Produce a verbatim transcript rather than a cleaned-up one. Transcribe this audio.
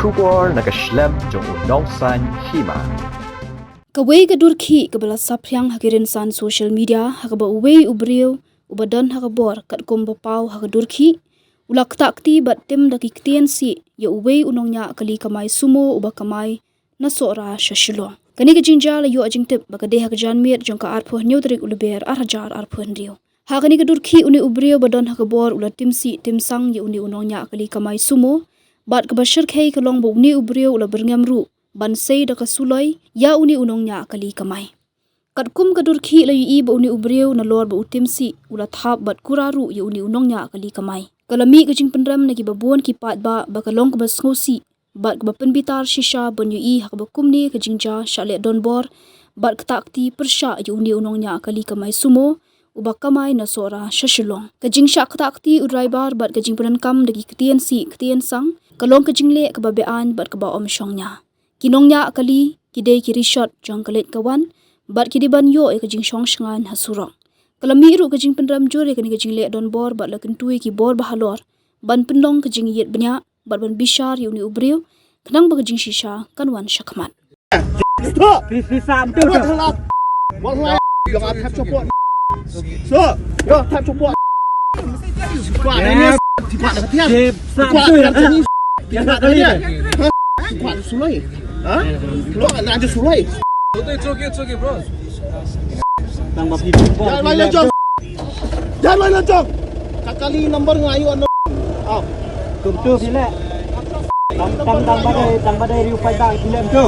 Khubor na ka shlem jong u Nongsaiñ Hima. Kawei ka dur khih kaba la saphriang ha ki rynsan social media, ha kaba uwei u briew uba don ha ka bor katkum ba paw ha ka dur khih, u la ktah kti bad tim da ki ktien sih ïa uwei u nongñiah kali kamai sumo uba kamai na Sohra sha Shillong. Kane ka jingjia la ïoh jingtip ba ka dei ha ka janmiet jong ka arphew hynñiew tarik u Lber ar hajar arphew hynriew. Ha kane ka dur khih une u briew ba don ha ka bor u la tim sih tim sang ïa une u nongñiah kali kamai sumo, bad kaba shyrkhei ka long ba une u briew u la byrngem ruh ban sei da ka suloi ïa une u nongñiah kali kamai. Katkum ka dur khih la ïohi ba une u briew nalor ba u tim sih u la thap bad kura ruh ïa une u nongñiah kali kamai. Ka la mih ka jingpynrem na kiba bun ki paidbah ba ka long kaba sngewsih bad kaba pynbitar shisha ban ïohi ha kaba kumne ka jingjia shah leh donbor bad ktah kti pyrshah ïa une u nongñiah kali kamai sumo uba kamai na Sohra sha Shillong. Ka jingshah ktah kti u driver bad ka jingpyndonkam da ki ktien sih ktien sang ka long ka jingleh kaba be-aiñ bad kaba ym shong nia. Ki nongñiah kali ki dei ki rishot jong ka leit ka wan bad ki dei ban ïoh ïa ka jingshong shngaiñ ha surok. Ka la mih ruh ka jingpynrem jur ïa kane ka jingleh donbor bad la kyntu ïa ki bor ba halor ban pynlong ka jingïeit bniah bad ban bishar ïa une u briew khnang ba ka jingshisha kan wan shakhmat. Phi, phi sam tu tu. Phi sam tu ya. Ya, kali. It's okay, it's okay, bro. Tang ba phi. Jangan main lajong. Ka kali number nga ayu ano. Ah. Tum tu phi leh. Tang, tang, tang ba dei, tang ba dei riu pai bang phi leh tu.